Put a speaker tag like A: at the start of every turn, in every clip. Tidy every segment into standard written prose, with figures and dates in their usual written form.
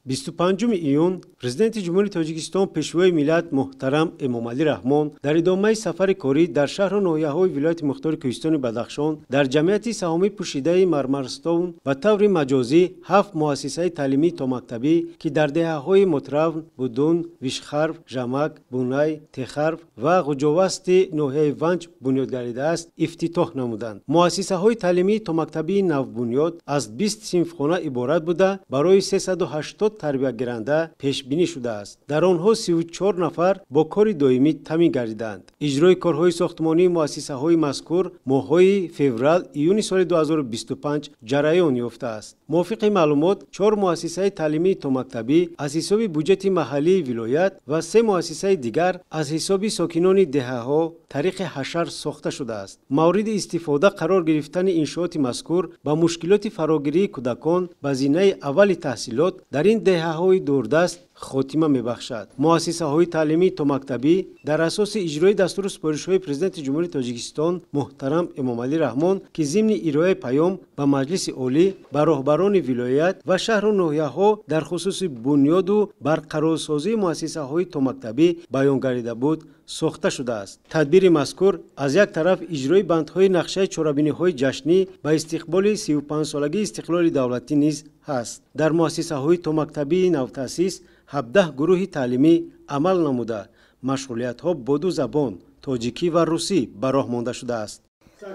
A: 25 июн Президенти Ҷумҳурии Тоҷикистон, Пешвои миллат муҳтарам Эмомалӣ Раҳмон дар идомаи сафари корӣ дар шаҳру ноҳияҳои вилояти мухтори Кӯҳистони Бадахшон дар ҷамъияти саҳомӣ пӯшидаи Мармарстон ба таври маҷозӣ ҳафт муассисаи таълимии томактабӣ, ки дар деҳаҳои Мотравн, Будун, Вишхарв, Жамак, Бунай, Техарв ва Ғуҷовасти ноҳияи Ванҷ бунёд гардидааст, ифтитоҳ намуданд. Муассисаҳои таълимии томактабии навбунёд аз 20 синфхона иборат буда, барои 380 тарбиятгиранда пешбинӣ шудааст. Дар онҳо 34 нафар бо кори доимӣ таъмин гардиданд. Иҷрои корҳои сохтмонии муассисаҳои мазкур моҳҳои феврал июни соли 2025 ҷараён ёфтааст. Мувофиқи маълумот, чор муассисаи таълимии томактабӣ аз ҳисоби буҷети маҳаллии вилоят ва се муассисаи дигар аз ҳисоби сокинони деҳаҳо тариқи ҳашар сохта шудааст. Мавриди истифода қарор гирифтани иншооти мазкур ба мушкилоти фарогирии кӯдакон ба зинаи аввали таҳсилот дар ин деҳаҳои дурдаст хотима мебахшад. Муассисаҳои таълимии томактабӣ дар асоси иҷрои дастуру супоришҳои Президенти Ҷумҳурии Тоҷикистон муҳтарам Эмомалӣ Раҳмон, ки зимни ироаи паём ба Маҷлиси Олӣ ба роҳбарони вилоят ва шаҳру ноҳияҳо дар хусуси бунёду барқарорсозии муассисаҳои томактабӣ баён гардида буд, сохта шудааст. Тадбири мазкур аз як тараф иҷрои бандҳои нақшаи чорабиниҳои ҷашнӣ ба истиқболи 35-солагии истиқлоли давлатӣ низ ҳаст. Дар муассисаҳои томактабии навтаъсис 17 гурӯҳи таълимӣ амал намуда, машғулиятҳо бо ду забон, тоҷикӣ ва русӣ, ба роҳ монда шудааст.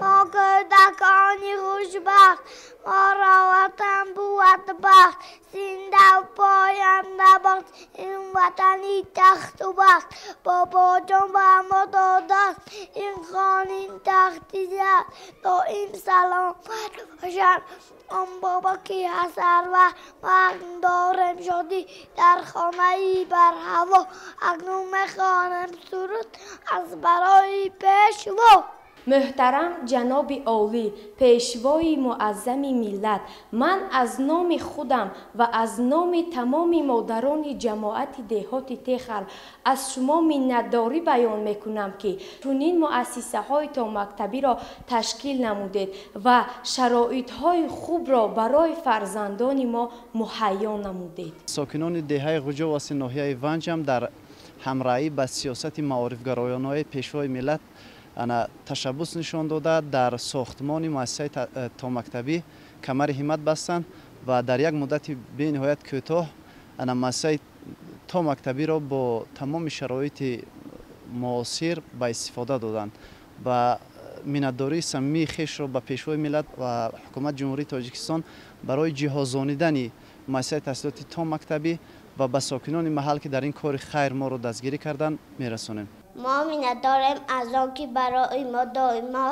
B: Мо кӯдакони хушбахт, моро ватан бувад бахт, зинда поянда бод ин ватани тахту бахт. Бобоҷон ба мо додааст ин хонин тахти зар, доим саломат бошад он бобо, ки ҳаст сарвар. Мо акнун дорем шодӣ дар хонаи барҳаво, акнун мехонем суруд аз барои Пешво.
C: Муҳтарам ҷаноби олӣ, Пешвои муаззами миллат, ман аз номи худам ва аз номи тамоми модарони ҷамоати деҳоти Техар аз шумо миннатдорӣ баён мекунам, ки чунин муассисаҳои томактабиро ташкил намудед ва шароитҳои хубро барои фарзандони мо муҳайё намудед.
D: Сокинони деҳаи Ғуҷоваси ноҳияи Ванҷам дар ҳамроҳӣ ба сиёсати маорифгароёнаи Пешвои миллат ана ташаббус нишон дода, дар сохтмони муассисаи томактабӣ камари ҳиммат бастанд ва дар як муддати бениҳоят кӯтоҳ ана муассисаи томактабиро бо тамоми шароити муосир ба истифода доданд ва миннатдории самимии хешро ба Пешвои миллат ва Ҳукумати Ҷумҳурии Тоҷикистон барои ҷиҳозонидани муассисаи таҳсилоти томактабӣ ва ба сокинони маҳал, ки дар ин кори хайр моро дастгирӣ карданд, мерасонем.
B: Мо миннатдорем аз он, ки барои мо доимо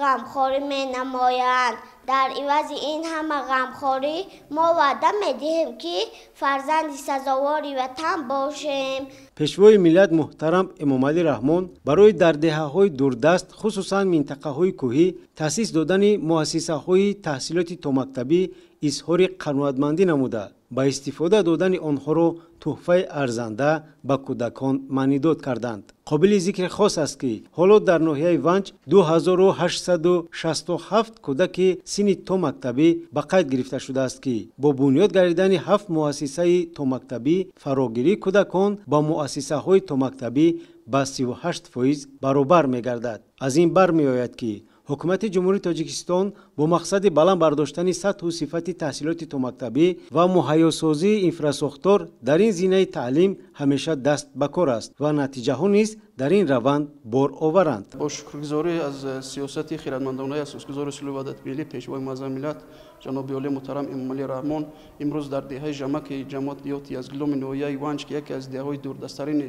B: ғамхорӣ менамоянд. Дар ивази ин ҳама ғамхорӣ мо ваъда медиҳем, ки фарзанди сазовори ватан бошем.
A: Пешвои миллат муҳтарам Эмомалӣ Раҳмон барои дар деҳаҳои дурдаст, хусусан минтақаҳои кӯҳӣ, таъсис додани муассисаҳои таҳсилоти томактабӣ изҳори қаноатмандӣ намуда, ба истифода додани онҳоро тӯҳфаи арзанда ба кӯдакон маънидод карданд. Қобили зикри хос аст, ки ҳоло дар ноҳияи Ванҷ 2867 кӯдаки синни томактабӣ ба қайд гирифта шудааст, ки бо бунёд гардидани ҳафт муассисаи томактабӣ фарогирии кӯдакон ба муассисаҳои томактабӣ ба 38% баробар мегардад. Аз ин бармеояд, ки Ҳукумати Ҷумҳурии Тоҷикистон бо мақсади баланд бардоштани сатҳу сифати таҳсилоти томактабӣ ва муҳайёсозии инфрасохтор дар ин зинаи таълим ҳамеша даст ба кор аст ва натиҷаҳо низ дар ин раванд бороваранд.
E: Бо шукргузорӣ аз сиёсати хирадмандонаи асосгузори сулҳу ваҳдати миллӣ, Пешвои муаззами миллат ҷаноби олӣ муҳтарам Эмомалӣ Раҳмон, имрӯз дар деҳаи Жамаки ҷамоати деҳоти Язгиломи ноҳияи Ванҷ, ки яке аз деҳаҳои дурдасттарини,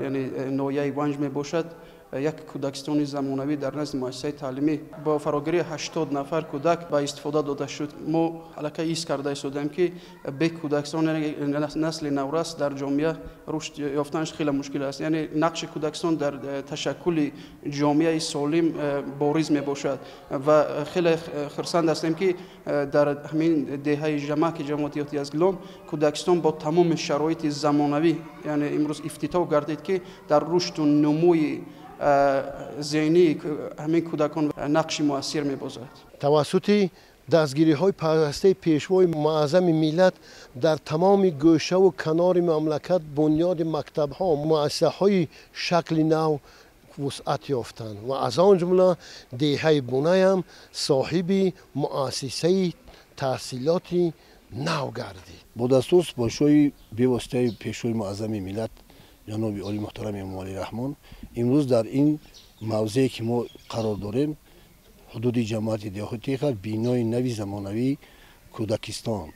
E: яъне ноҳияи Ванҷ мебошад, як кӯдакистони замонавӣ дар назди муассисаи таълимӣ бо фарогирии 80 нафар кӯдак ба истифода дода шуд. Мо аллакай ҳис карда истодаем, ки бе кӯдакистон насли наврас дар ҷомеа рушд ёфтанаш хеле мушкил аст. Яъне нақши кӯдакистон дар ташаккули ҷомеаи солим бориз мебошад ва хеле хурсанд ҳастем, ки дар ҳамин деҳаи Жамаки ҷамоати деҳоти Язгилом кӯдакистон бо тамоми шароити замонавӣ, яъне имрӯз ифтитоҳ гардид, ки дар рушду нумӯи зеҳнии ҳамин кӯдакон нақши муассир мебозад.
F: Тавассути Дастгириҳои пайвастаи Пешвои муаззами миллат дар тамоми гӯшаву канори мамлакат бунёди мактабҳо, муассисаҳои шакли нав вусъат ёфтанд ва аз он ҷумла деҳаи Бунаям соҳиби муассисаи таҳсилоти нав гардид.
G: Бо дастур супоришҳои бевоситаи Пешвои муаззами миллат ҷаноби олӣ муҳтарам Эмомалӣ Раҳмон имрӯз дар ин мавзее ки мо қарор дорем, ҳудуди ҷамоати деҳоти Техал, бинои нави замонавии кӯдакистон,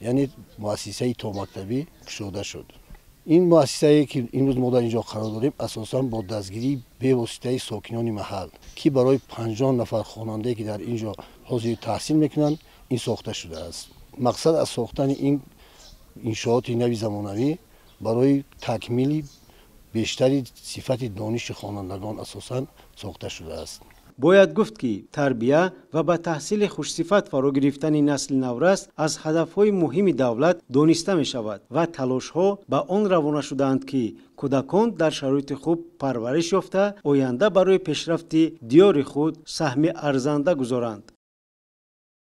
G: яъне муассисаи томактабӣ кушода шуд. Ин муассисае ки имрӯз мо дар ин ҷо қарор дорем, асосан бо дастгирии бевоситаи сокинони маҳал, ки барои 50 нафар хонандае ки дар ин ҷо ҳозир таҳсил мекунанд, ин сохта шудааст. Мақсад аз сохтани ин иншооти нави замонавӣ барои такмили бештари сифати дониши хонандагон асосан сохта шудааст.
A: Бояд гуфт, ки тарбия ва ба таҳсили хушсифат фаро гирифтани насли наврас аз ҳадафҳои муҳими давлат дониста мешавад ва талошҳо ба он равона шудаанд, ки кӯдакон дар шароити хуб парвариш ёфта, оянда барои пешрафти диёри худ саҳми арзанда гузоранд.